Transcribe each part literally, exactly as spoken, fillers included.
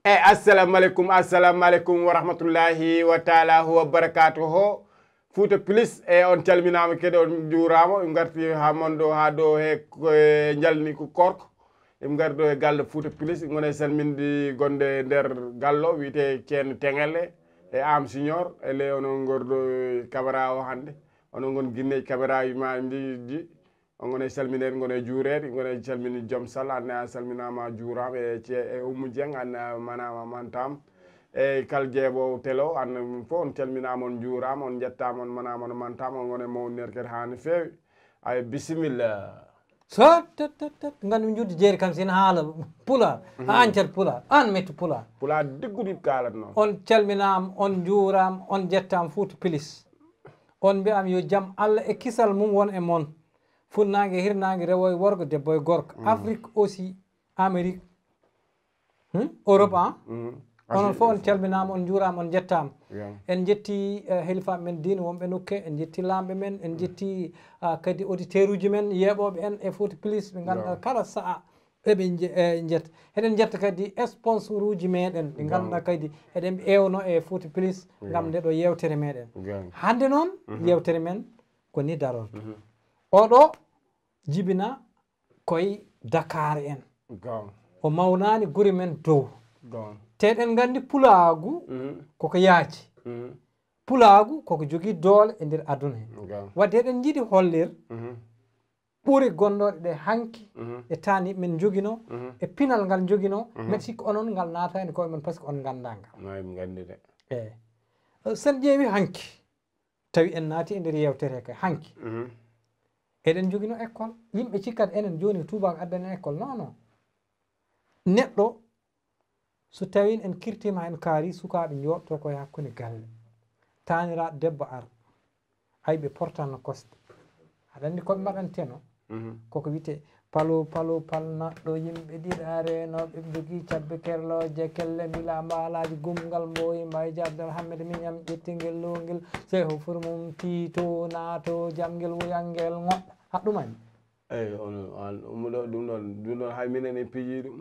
E assalamu aleykum, assalamu aleykum wa rahmatullahi wa taala wa barakatuhu. Fouta Plus, e on calminaama kadi, on njuuraama. En ngarti haa mon ɗo, haa ɗo he ko, e njalni ko korko. En ngarti ɗo e galle Fouta Plus, ngona e salminde gonɗo e nder gallo, wiyetee Ceerno Teŋelle e Am Signor, e ley onon ngorɗo e caméra o hannde. Onon ngon ginneeji caméra ji ma ndi ji. On ngona e salmineede, ngona e juureede, ngona e salminde Joom Sall, aan ne a salminaama, a juuraama, e ce-, e Oumou Dieng, aan ne a manaama, a mantaama. E kala jeeɓoowo télé o, aan ne fof on calminaama, on njuuraama, on njettaama, on manaama, on mantaama, on ngona e mawninirde kadi haa no feewi. Ay, bisimilla. So, tet, tet, tet, nganndumi njuddi jeeri kam, si en haala Pulaar, Mhm. aan cat Pulaar, aan metti Pulaar. Pulaar digguɗi kaalatnoo. On calminaama, on njuuraama, on njettaama Fouta Plus. On mbiyaama yo jam Allah e kisal mum won e mon. Funnaange, hirnaange, rewo e worgo, debbo e gorko. Mm. Afrique aussi, Amérique. Hmm? Europe, ah? Mm. Onon fof on calminaama, on njuuraama, on njettaama. Yeah. En njetti, eh, helifaaɓe men diine wonɓe Nukke, en njetti laamɓe men, en njetti, ah, kadi auditeuruuji men, yeeɓooɓe en e Fouta Plus, ɓe ngannduɗaa Yeah. kala sa'a eɓe nje-, eh, njetta. Eɗen njetta kadi sponsoruuji meɗen, ɗi Gam. ngannduɗaa kadi eɗen ɓe eewno e Fouta Plus Yeah. ngam nde ɗo yeewtere meɗen. Gam. Hannde noon, Mhm. yeewtere men ko ni darorto. Mhm. Oɗo jibina koye Dakar en. Gam. O mawnaani gure men dow. Gam. Te eɗen nganndi pulaagu Mhm. koko yaaji. Mhm. Pulaagu koko jogii doole e nder aduna he. Gam. Wadde eɗen njiɗi hollir Mhm. ɓuri gonnooɗe ɗe hanki Mhm. e taani men njoginoo, Mhm. e pinal ngal njoginoo, Mhm. mbeɗa sikki onon ngal naataani koye mon, par ce que on nganndaa ngal. Maayi mi nganndi de. Eeyi. Eh, so en ƴeewi hanki, tawi en naati e nder yeewtere he kay, hanki. Mhm. Eɗen njoginoo école. Yimɓe cikkat enen jooni ko tuubaako addani en école. Non, non. Neɗɗo, so tawii en kirtiima, en kaari, sukaaɓe njooɗotoo koye hakkunde galle. Taaniraaɗo debbo ar. Ay, ɓe portanno kosɗe. Aɗa anndi ko ɓe mbaɗanteno? Mhm. Koko wiyetee palo, palo, palnaɗɗo yimɓe ɗiɗa reenooɓe, ɓe njogii cabbe kerlooje, kelle, mbila, mbaalaaji, gumngal, mbooyi, mbaay, jabdal, Hammet, miñam, ƴetti ngel, lowngel, seho, furmum, tiito, naato, jamngel, wuyangel, ngoɗɗa. Haɗɗumani? Eeyi, on, on, ɗum ɗo, ɗum ɗon, ɗum ɗon hay minen en pijii ɗum.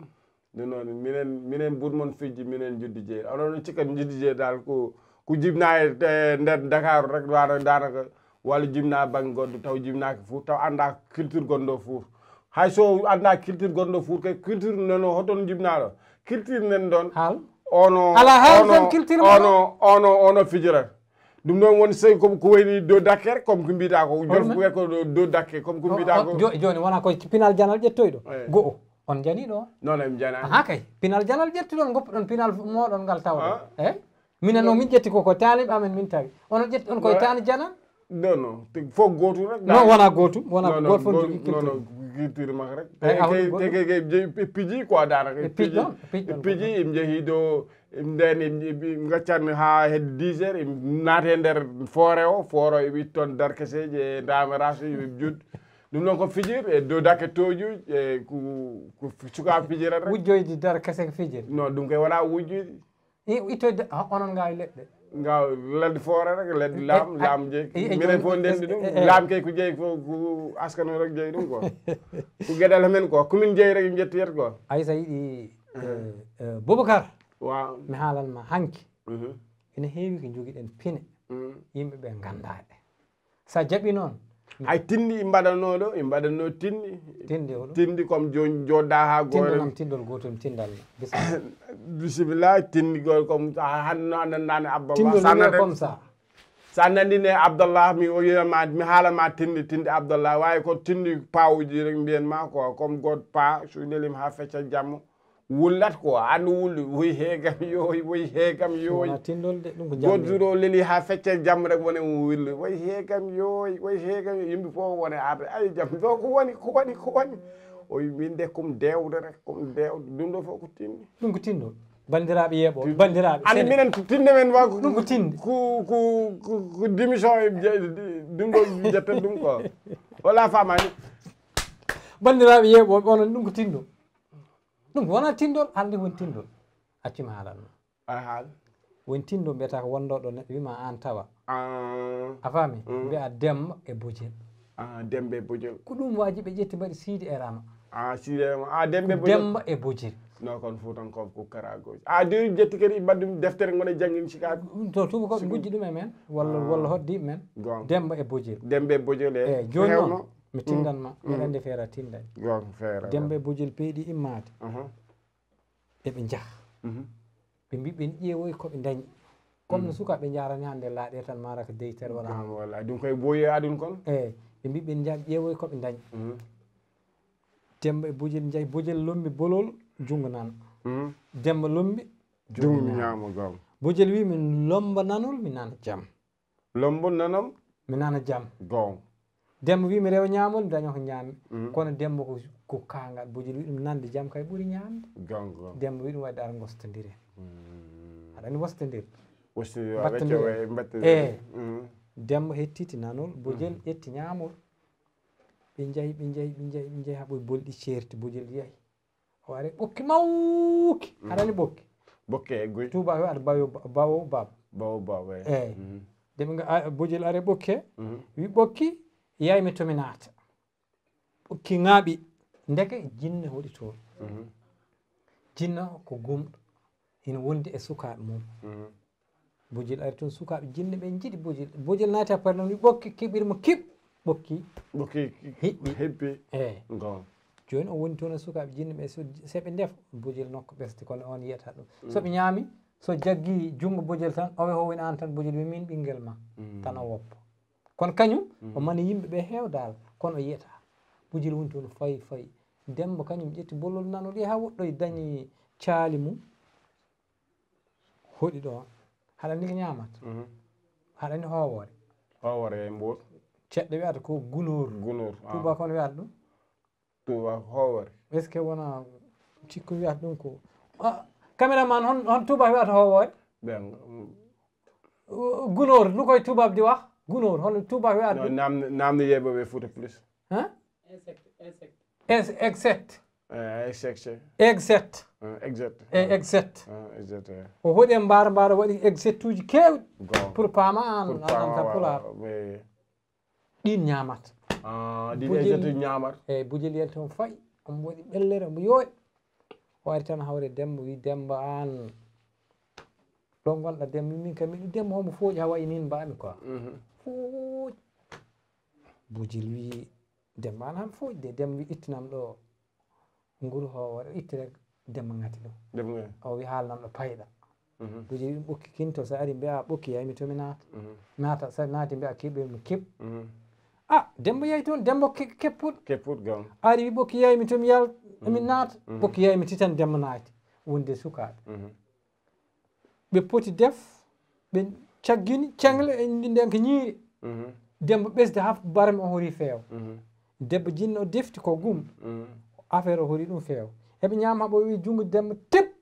Ɗum noon, minen, minen buur mon fijji, minen njuddi jeeri. Onon on cikkat njuddi jeeri dal ko, ko jibinaa e, e nder Dakar rek, wano daanaka, walla jibinaa bannge goɗɗo, taw jibinaaki Fuuta, taw anndaa culture gonɗo Fuuta. Hay so anndaa culture gonɗo Fuuta, kay culture nono hoton jibinaaɗo? Culture nen ɗon. Haal. Ono, Alaa haal ono, tan culture mo ono, ono, ono fijirata. Ɗum noon woni sey ko, ko wayni dow dakkere, comme ko mbiɗa ko, Hoɗum jolof men? Ko wiyata ko dow, dow dakke, comme ko O, mbiɗa o, ko. Jo-, jooni wona ko pinal janal ƴettoyɗo. Eyi. Go'o, on janii ɗo? Non, en janaani. Aha kay, pinal janal ƴettuɗon, goppuɗon pinal mooɗon ngal tawɗon. Ah. Eyi? Minen o min ƴetti ko, ko taaliɓe amen min tawi. Onon ƴetti on koye Wa-, taani janal? Non, non, te-, fof gootum rek. Non, wona gootum, wona Non, non, gooto fof go-, jogii non, culture. Non, culture makko rek. Eyi, Te a hoɗum kay, goɗɗum? Te kay, kay, je-, ɓe piji quoi daanaka. Ɓe piji ɗon, ɓe piji ɗon. Ɓe piji, ɓe njehi dow Nden en, en, en ngaccanno haa hedde dix heures, en naati e nder foore o, foore o eɓe itta toon darkaseeji e ndaamaraasuuji, eɓe juut. Ɗum noon ko fijir, e dow dakke toojuuji, e ko, ko sukaaɓe fijirata rek. Wujjoyde darkase ko fijir? Non, ɗum kay wonaa wujjoyde. I-, ittoyde, ah, onon ngaawi leɗɗe? Ngaaw leɗɗe foore rek, leɗɗe E, laam, e, laam jeyi. E, e, Minen jooni, fof e, ndenndi e, ɗum. E, e. Laam kay ko jeyi ko, ko askano rek jeyi ɗum quoi. Ko geɗal men quoi. Ko min jeyi rek, en njettiyata quoi. Ay, so a yiɗi Eh, eh, Boubacar, Waaw. Mi haalan ma hanki. Mhm. Ene heewi ko njogiɗen pine. Mhm. Yimɓe ɓe nganndaa ɗe. So a jaɓi noon. Hay tinndi i mbaɗanoo ɗo, i mbaɗanoo tinndi. Tinndi hoɗum? Tinndi comme jooni jooɗɗaa haa Tinndol goore. Am, tinndol gootol, tinndal ma. Bisimilla. Bisimilla, tinndi gol comme ça, hannde no a nanndaani Abdallah. Tinndol Sa wiyee nana- comme ça. So a nandine Abdallah, mi o wiya ma, mi haala ma tinndi, tinndi Abdallah. Waawi ko tinndi paawuji rek mbiyen ma ko, comme gooto pa, so nelima haa fecca jamma, wullat ko, an wulli, woy heegam yooy, woy heegam yooy. Wona tinndol de, ɗum ko Gooto jamma. Jour o leli haa fecca jamma rek wone o wulli, woy heegam yooy, woy heegam yooy. Yimɓe fof wone arde, ay jam, ɗo ko woni, ko woni, ko woni? O wi, min de, ko mi deewde rek, ko mi deewde. Ɗum ɗo fof ko tinndi. Ɗum ko tinndol. Banndiraaɓe yeeɓooɓe, banndiraaɓe, Ani seeɗa. Minen ko tinndi men wa ko, Ɗum ko tinndi. Ko, ko, ko, ko démission e je-, ɗum ɗo jetta ɗum ko. Wala faamaani. Banndiraaɓe yeeɓooɓe, onon ɗum ko tinndol. Ɗum ko wonaa tinndol, hannde woni tinndol. Accu mi haalan ma. A haal. Woni tinndol mbiyata ko wonɗo ɗo neɗɗo wima aan tawa. Ah. A faami? Mm. Mbiya Demba e Bojel. Ah, Demba e Bojel. Ko ɗum waji ɓe ƴetti mbaɗi Siidi e Rama. Ah, Siidi e Rama. Ah, Demba e Bojel. Demba e Bojel. No, kon Fuutankooɓe ko karagooji. A, de jetti kadi mbaɗɗum deftere ngone janngin Chicago. To tuubakooɓe ngujji ɗum e men, walla, walla hoddi men. Goonga. Demba e Bojel. Demba e Bojel, e. Eh, jooni noon, mi tindan ma, mbeɗa anndi feera tinday. Goonga, feera. Demba e Bojel peyɗi immaade. Aha. Eɓe njaha. Mhm. Ɓe mbi ɓen ƴeewoy ko ɓe ndañi. Comme no sukaaɓe njaarani hannde laaɗe tan, mara ko deytere wala. Goonga, wala. Ɗum koye boyi adun kon? Eh, ɓe mbi ɓen njaha ƴeewoy ko ɓe ndañi. Mhm. Demba e Bojel njahi, Bojel lombi bolol junngo nano. Mhm. Demba lombi junngo ñaamo. Goonga. Bojel wi, "Mi lomba nanol, mi nana jam." Lombo nanam? Mi nana jam. Goonga. Demba wi, "Mi rewa ñaamol, mi daña ko ñaami." Mhm. Kono Demba ko, ko kaangal. Bojel wi ɗum nande jam kay ɓuri ñaamde. Goonga, goonga. Demba wi ɗum waɗde ara ngostondire. Mm. Aɗa anndi wostondir? Wostondir, wecco, mbattondire. Eh. Mhm. Demba hettiti nanol, Bojel ƴetti ñaamol. Ɓe njahi, ɓe njahi, ɓe njahi, ɓe njahi haa ɓoy bolɗi ceerti, Bojel yahi. O ari ɓokki mawki. Mhm. Aɗa anndi ɓokki? Ɓokki e goy. Tuuba o wi'ata bawo, bawo bab. Bawo bab, eh. Eh. Mhm. De ɓe nga-, a, Bojel ari ɓokki he. Mhm. Wi ɓokki, yaay mi to mi naata. Ɓokki ŋaaɓi. Ndeke jinne hoɗi toon. Mhm. Jinne o ko gumɗo. Ina wondi e sukaaɓe mum. Mhm. Bojel ari toon, sukaaɓe jinne ɓe njiɗi Bojel. Bojel naati haa paari noon, wi ɓokki keɓir mo kiɓ. Ɓokki ɓokki hiɓɓi. Hiɓɓi. Eey. Goonga. Jooni o woni toon e sukaaɓe jinne ɓe, so, so ɓe ndefa, Bojel nokka ɓesde, kono oon yiyata ɗum. So ɓe ñaami, so jaggi junngo Bojel tan, o wi, "O woni aan tan, Bojel?" Wi, "Miin ɓinngel ma." Tan o woppa. Kono kañum, o mani yimɓe ɓe heewdaal, kono o yiyata. Bojel woni toon, fayi, fayi. Demba kañum ƴetti bolol nanol, yehi haa woɗɗoyi, dañi caali mum. Hoɗi ɗoon. Haɗa anndi ko ñaamata? Mhm. Haɗa anndi hoowoore? Hoowoore e mbool. Ceɗɗo wiyata ko gunoor. Gunoor, ah. Tuuba kon wiyata ɗum? Tuuba hoowoore. Est-ce que wona cikku wiyata ɗum ko? Ah, caméraman, hon, hon tuuba wiyata hoowoore? Ɓen, mm. Uh, gunoor, lu koy tuuba di wax? Gunoor, hon tuuba wiyata ɗum? Namni, namni yeɓe ɓe Fuuta Plus. Hein? Insecte, insecte. Ins-, exact. Eh, exact. Exact. Eh, exact. Eh, exact, eh. O hoɗi e mbaara, mbaara waɗi exactuuji keewɗi. Goonga. Pour paama aan, aan, aan ka pulaar. Ɗiin ñaamata. Ah, ɗiin exactuuji ñaamata. Eh, Bojel yalti, omo fayi, omo waɗi ɓellere, omo yooɗi. O ari tan hawre Demba, wi, "Demba, aan ɗo ngonɗa, Demba?" Min kam, miɗo, Demba, homo fooƴi, haa wayi niin mbaami quoi. Mhm. Fooƴi. Bojel wi, "Demba, aan han fooƴi de." Demba wi, "Ittinam ɗo nguru hoowoore, itti rek." Demba ŋati ɗum. Demba ŋati. O wi, "Haalnam ɗo payɗa." Mhm. Bojel wi ɗum, "Ɓokki kinto, so ari mbi'a ɓokki yaay mi to mi naata." Mhm. Naata, so naati mbi'a keɓir mi keɓ. Mhm. Ah, Demba yahi toon, Demba ke-, keppuɗo. Keppuɗo, goonga. Ari wi, "Ɓokki yaay mi to mi yal-, mi naata." Mhm. Ɓokki yaay mi titan, Demba naati. Wonde sukaaɓe. Mhm. Ɓe poti def, ɓe caggini, ceŋle, e nden ko ñiiri. Mhm. Demba ɓesdi haa barme o hori feewa. Mhm. Debbo jinno defti ko gum. Mhm. Affaire o hori ɗum feewa. Eɓe ñaama ɓo wi junngo Demba tip.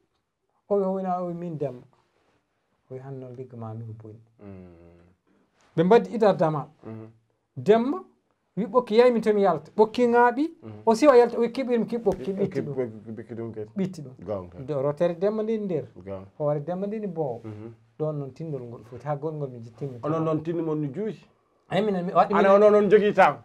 O wi, "O woni a?" O wi, "Min Demba." O wi, "Hannde noon liggo ma mi ko boni." Mhm. Ɓe mbaddi idar damal. Mhm. Demba wi, "Ɓokki yaay mi to mi yalta." Ɓokki ŋaaɓi, o siwa yalta, o wi, "Keɓir mi keɓ ɓokki." Ɓitti ɗum. Ɓokki, ɓokki ɗum kadi. Ɓitti ɗum. Goonga. Do rotere Demba ndeni nder. Goonga. Hoore Demba ndeni boowo. Mhm. Ɗoon noon tinndol ngol foti. Haa gongol mi jittinmi. Onon noon tinndi mon no juuti. Ay, minen mi waɗi. Ana minen onon noon jogii taw.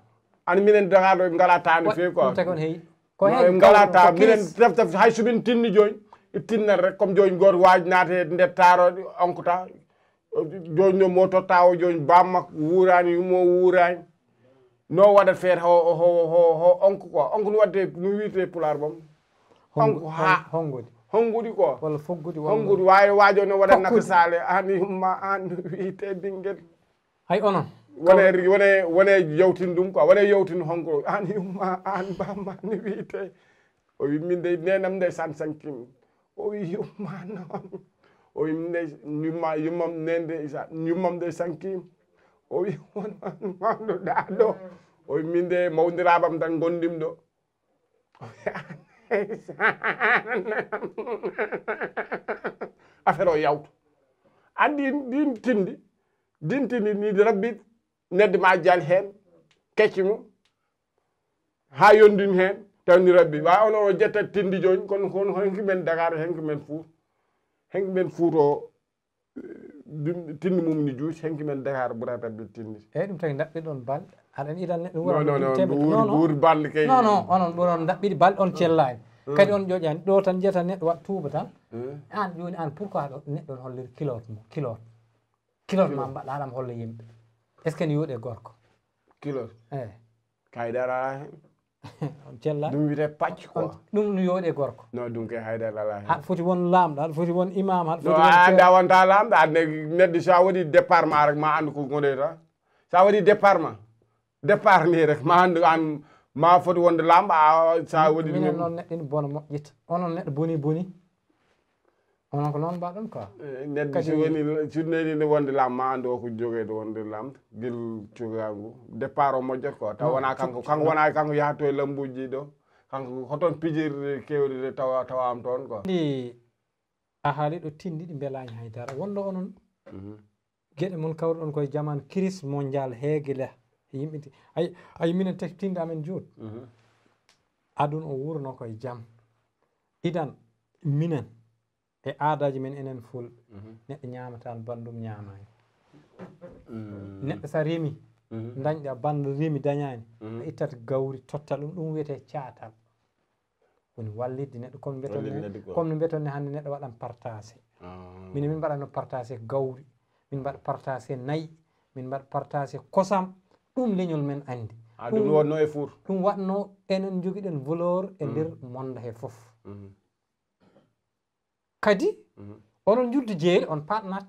Ana minen dogaaɗo en ngalaa taw no feewi quoi. Ɗum tagi on heyi. Ko no, heen en ngalaa taw, ko minen kiris. Tef, tef, hay so min tinni jooni, e tinnat rek, comme jooni gooto waaji naate e nder taarooɗe, onkata. Jooni no mo totta o, jooni baam makko wuuraani, yummo o wuuraani. No waɗat feere ho, ho, ho, ho onko quoi? Onko no waɗde, no wiyetee pulaar bam? Hongu-, onko haa. Hon-, hongude. Hongude quoi. Walla foggude, walla hongude. Waawi waajo no waɗa fokkudi. Naka saale, aan yumma, aan no wiyetee ɓinngel. Hay onon. Wone, wone, wone yewtin ɗum quoi. Wone yewtin honko. Aan yumma, aan bamma no wiyetee. O wi, "Min dey, neenam dey san sankim." O wi, "Yumma noon." O wi, "Min dey, yumma, yummam neen dey, sa-, yummam dey sankim." O wi, "Won mawɗo ɗaa ɗo." O wi, "Min dey, mawndiraabam tan ngondim ɗo." Affaire o yawtu. Anndi ɗin tinndi, ɗin tinndi ni rabbi nedde ma jal heen, kecci mum. Haa yondin heen, tawni rabbi. Wa ono o jetta tinndi jooni, kono, kono henki men Dakar, henki men Fuuta. Henki men Fuuta o, eh, tinndi mum ni juuti, henki men Dakar ɓurata rabbi tinndi. Eeyi, ɗum tagi ndaɓɓiɗon balɗe. Aɗa anndi idan neɗɗo wura non, non, non, temedde. Ɗum wuri, non, non. Wuri balɗe kay. Non, non, onon ɓuron ndaɓɓiɗi balɗe, on cellaani. Kadi on ƴoƴani ɗo tan, jeta neɗɗo waɗa tuuba tan. An jooni an, pourquoi ɗo neɗɗo on holliri kilot mo, kilot? Kilot ma mbaɗa haɗam holla yimɓe. Est ce que ne yooɗe gorko? Kilot. Eyi. Kay dara hen. On cella. Ɗum wiyete pacc quoi. Ɗum no yooɗe gorko. No, ɗum kay haydara ala hen. Haɗa foti won laamɗo, haɗa foti won imam, haɗa foti won ceerno. A anda wonta laamɗo, a ne-, neɗɗo sa waɗi départ ma rek ma andu ko ngoɗoyta. Sa waɗi départ ma. Départ ni rek ma andu an ma foti wonde laamɗo, a sa waɗi. Minen noon neɗɗo ina bona moƴƴita. Onon neɗɗo boni boni. Onon ko noon mbaɗon quoi. Eh, neɗɗo kadi so woni, so neni ne wonde lam ma andu o ko jogede wonde lam gil cukagu. Départ o moƴƴat quoi. Taw wona kanko, kanko wona kanko yaha to e lambuji ɗo. Kanko hoton pijirde kewde tawa, tawa am toon quoi. Ndi a haali ɗo tinndi ɗi mbelaani hay dara. Wonno onon geɗe mon kawruɗon koye jaman crise mondial heege le. Yimɓe ti-, ay, ay minen teftinde amen juut. Aduna o wurno koye jam. Idan minen e aadaaji men enen fulɓe, neɗɗo ñaamataan banndum ñaamaani. Neɗɗo sa remi, dañɗa banndo remi dañaani, a ittat gawri totta ɗum, ɗum wiyetee caatal. Woni wallitde neɗɗo, comme mbeton ne, comme no mbeton ne hannde neɗɗo waɗan partagé. Minen min mbaɗatno partagé gawri, min mbaɗa partagé nayi, min mbaɗa partagé kosam, ɗum leñol men anndi. Ɗum wonno e Fuuta. Ɗum waɗno enen njogiɗen valeur e nder monde he fof. Kadi onon njuddu jeeri, on paɗnat.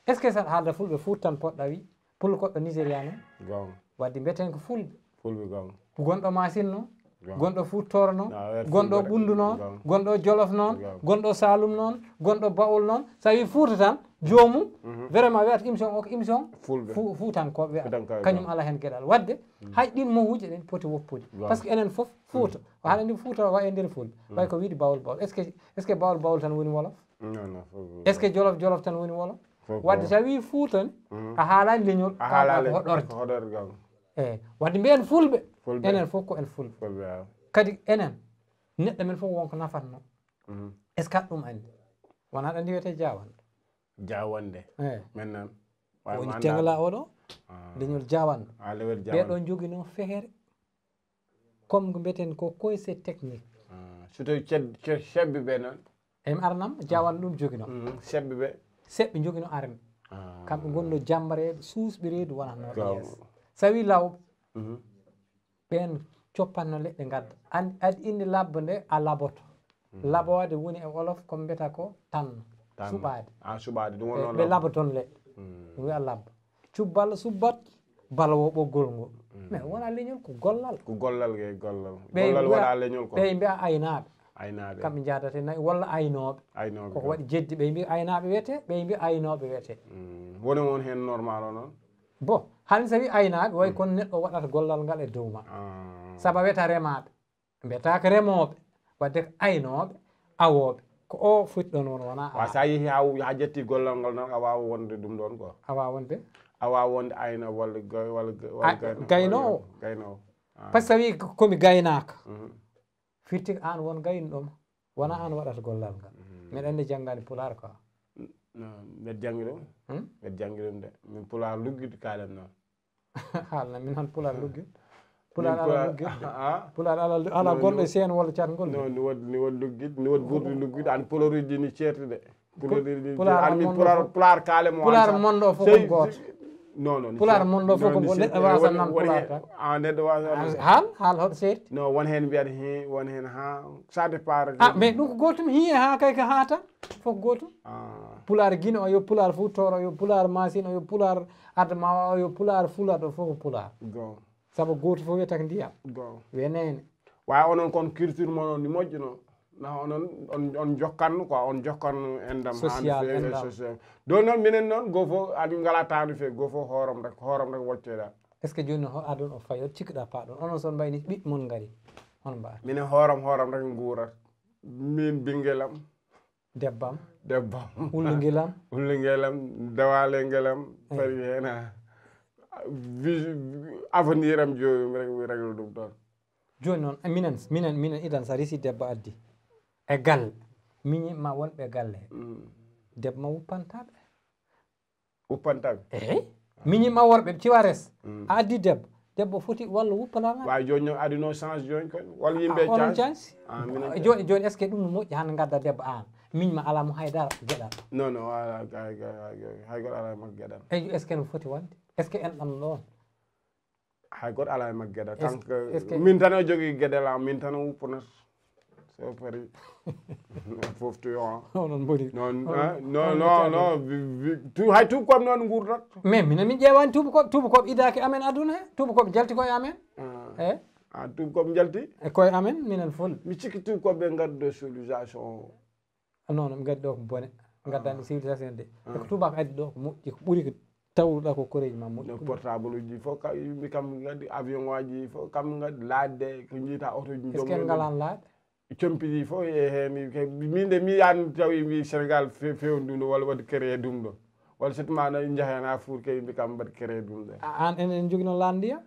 Est ce que saɗa haalda fulɓe Fuuta tan poɗɗa wi? Pullo koɗɗo Nigéria noon. Goonga. Wadde mbeten ko fulɓe. Fulɓe goonga. Gonɗo Masin noon, gonɗo Fuuta Tooro noon, gonɗo Ɓunndu noon, gonɗo Jolof noon, gonɗo Saalum noon, gonɗo Bawol noon. So a wi Fuuta tan, joomum, vraiment wiyata émission o ko émission Fuutankooɓe wiyata. Kañum ala heen geɗal. Wadde hay ɗin mohuuji eɗen poti woppude. Par ce que enen fof Fuuta. O haala ndi Fuuta o wayi e nder fulɓe. Way ko wiide Bawol Bawol. Est ce que, est ce que Bawol Bawol tan woni Wolof? Non, non, fof. Est ce que Jolof Jolof tan woni Wolof? Fof. Wadde so a wii Fuuta ni, a haalaani leñol, a haalaani ko hoɗorde. Ko hoɗorde gam. Eyi, wadde mbiyen fulɓe. Fulɓe. Enen fof ko en fulɓe. Fulɓe, awa. Kadi enen, neɗɗo men fof won ko nafatno. Est ce que aɗa ɗum anndi? Wonaa ɗo ndi wiyetee Jaawanɗo. Jaawanɗe. Eyi. Men nan. Woni tegla oɗo, leñol Jaawanɗo. Ɓee ɗo njoginoo feere. Comme ko mbiyeten ko conseil technique. So tawi ced-, ce-, sebbi ɓe noon? Em arnam, Jaawanɗo ɗum jogino. Sebbi ɓe? Sebbi jogino arme. Kamɓe ngonno jambareeɓe, suusɓe reedu wonatnooɓe yeeso. So a wi lawɓe, ɓeen coppatno leɗɗe ngadda. An-, aɗa indi labbo nde a laboto. Laboode woni e wolof ko mbiyata ko tanno. Tanno. Suɓaade. Ah, suɓaade, ɗum wonno ɓe laboton leɗɗe. Ɗum wiya labbo. Cubbal subbat, balowo ɓoggol ngol. Mais wona leñol, ko gollal. Ko gollal, ge gollal. Gollal wona leñol ko. Ɓe mbiya aynaaɓe. Aynaaɓe. Kamɓe njahdata e nayi walla aynooɓe. Aynooɓe. Koko waɗi jeddi, ɓe mbiya aynaaɓe wiyete, ɓe mbiya aynooɓe wiyete. Woni won heen normal o noon? Bon, hannde so wi aynaaɓe, way kono neɗɗo waɗata gollal ngal e dow ma. Sabu a wiyata remaaɓe. Mbiyata ko remooɓe, wadde ko aynooɓe, awooɓe. Ko o foti ɗoon won, wonaa awa. Wa sa yehi ha, ha jetti gollal ngal noon, a waawa wonde ɗum ɗoon ko? A waawa wonde? A waawa wonde ayno walla gay-, walla gay-, walla gayno-, gaynoowo. Gaynoowo. Ah. Par ce que a wi ko mi gaynaaka. Firti ko aan won gaynuɗo ma. Wonaa aan waɗata gollal ngal. Mbeɗa anndi janngaani pulaar ko. No, mbeɗa janngi ɗum. Mbeɗa janngi ɗum de. Min pulaar luggiɗo kaalen noon. Haalna min han pulaar luggiɗo. Pulaar ala luggiɗo. Pulaar ala, ala gonɗo e seen walla caatngol. No, ni wod, ni wod luggiɗo, ni wod burdi luggiɗo, an pularuji ni ceerti de. Pularuji ni ceerti. An min pulaar, pulaar kaale mo. Pulaar monɗo fof ko gooto. Non, non. Pulaar monɗo fof ko neɗɗo waasa nan pulaar tan. Ah, neɗɗo waasa nan. Haal, haal hoɗo seerti. No, won heen mbiyata he, won heen ha, ça dépend. Ah, mais ɗum ko gootum, hi e ha kay ko ha tan. Fof ko gootum. Ah. Pulaar Gine o yo pulaar Fuuta Tooro o yo pulaar Masin o yo pulaar Adama o yo pulaar Fulaat o fof ko pulaar. Goonga. Sabu gooto fof wiyata ko ndiyam. Goonga. Wiye neene. Waawi onon kon culture mon on ni moƴƴuno. Na onon on, on jokkanno quoi, on jokkanno endam social, endam. Social. Ɗo noon minen noon goo fof aɗi ngala taandu fe, goo fof hoorom rek, hoorom rek woccoyɗa. Est ce que jooni ho-, aɗon o fayi, on cikkuɗa paaɗon? Onon son mbayni ɓiɓɓe mon ngari. On mbaɗa? Minen hoorom, hoorom rek nguurat. Min ɓinngel am. Debbam. Debbam. Ullungel am. Ullungel am, dawalengel am, eyi. Fari heen ha. Vis-, avenir am jooni, mi reg-, mi régler ɗum ɗoon. Jooni noon, minen, minen, minen idan sa resi debbo addi e galle, miñi ma wonɓe galle he. Debbo ma wuppantaɓe. Wuppantaɓe? Eyi. Miñi ma worɓe, ciwa res. A addi debbo, Debbo foti walla wuppanaa ngal. Waawi jooni noon aduna o change jooni kon walla yimɓe Onon change. Chance? Ah, minen Jooni jooni est-ce que ɗum no moƴƴi hannde ngadda debbo aan? Miñ ma alaa mo haydara geɗal. Non non, wala hay hay- hay goto alaa e makko geɗal. Eyi est-ce que no foti wonde? Est-ce que en ɗam ɗoon? Hay goto alaa e makko geɗal. Est-ce- Kanko est-ce que- min tan o jogii geɗal am, min tan o wuppanata. So pari. Fof to yo. Onon mboni. Non Onon- ah, non onon non mbiɗa non. vi- vi- Tu hay tuubakooɓe noon nguurdat. Mais minen min ƴeewani tuubakooɓe, tuubakooɓe idaaki amen aduna he. Tuubakooɓe jalti koye amen. Ah. E Ah, tuubakooɓe njalti. e koye amen minen fol. Mi sikki tuubakooɓe ngaddo civilisation o. Non non, ɓe ngaddi ɗo ko bone. Ngaddani civilisation de. E ko tubaako addi ɗo ko moƴƴi, ko ɓuri ko tawruɗa ko koreeji ma moƴƴi. No portable uji fof ka yimɓe kam ngaddi, avion ngaji fof kam ngaddi, laadde ko jiita oto ji. Est-ce que en ngalaan laaɗe? Compi ji fof e heen. Min de mi yaani tawi mbi Sénégal fe- feewni ɗum ɗo walla waɗi créé ɗum ɗo, walla surtout ma no njaha heen ha fuur ke yimɓe kam mbaɗi créé ɗum ɗo. Aan en en jogino laaɗe ndiya?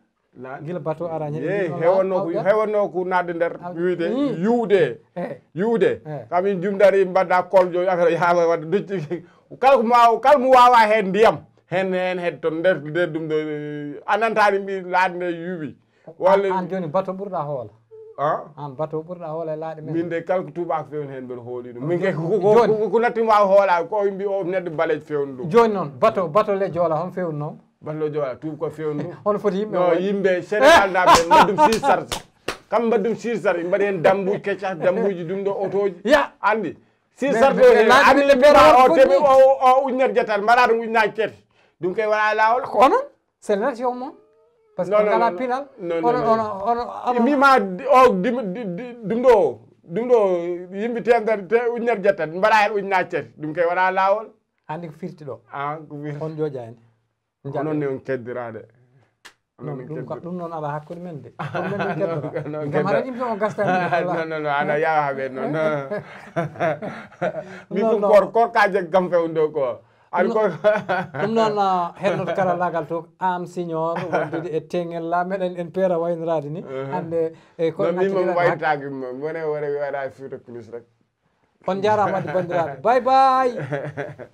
Gila bateau ara ñande Yeey, jogino hewanno laaɗe ko awɗa? Hewanno ko naatde nder Al- wiide Mm. Yuwde. Eh. Yuwde. Eh. Kam en jumdari mbaɗa kool joyi affaire yaama waɗa docci. Kala ko ma kala mo wawa heen ndiyam heen heen hedde toon nder nder ɗum ɗo. A nantani mbi laaɗe nde yuwi. Walla aan jooni bateau ɓurɗa hoola? Aan bateau ɓurɗa hoola e laaɗe men? Min de kala ko tubaako fewni heen mbeɗa hooli ɗum. Min kay ko nattin waawa hoolaade ko mbi o neɗɗo baleejo fewni ɗum. Jooni noon bateau bateau le joola hon fewni noon? Bateau le joola tuuba ko fewni ɗum. Hono foti yimɓe no yimɓe Sénégal naaɓe mbaɗ ɗum six charge. Kam mbaɗ ɗum six charge mbaɗi heen dambuji kecca dambuji ɗum ɗo otoji. Ya anndi six charge o heen anndi ɓe o teɓi o ujunere jeetat mbaɗa ɗum ujunaji tati. Ɗum kay wala lawol. Ko onon? C'est la nation moom. Parce que ngala pinal. Ono ono ono ono. Mima o dim dim dum do dum do yimbi temedere te ujunere jeetat mbara hen ujunaaji tati dum kay wala lawol. Andi ko firti do. Ah ko firti. On jojani. Onon ne on keddirade. Ɗum noon alaa hakkunde men de. Ngam haɗa ɗimto on gasta. Non non non ana yawa haɓe noon. Min ɗum kor kor ka jeg kam fewndo ko. Aɗa ko ɗum noon heɗnoto karallagal to am signor wondude e tengel la meɗen en peera waynoraade ni hannde e kono min mom waytaaki mone wore wara fuuta plus rek. On njaaraama wadde banndiraaɓe, bye bye.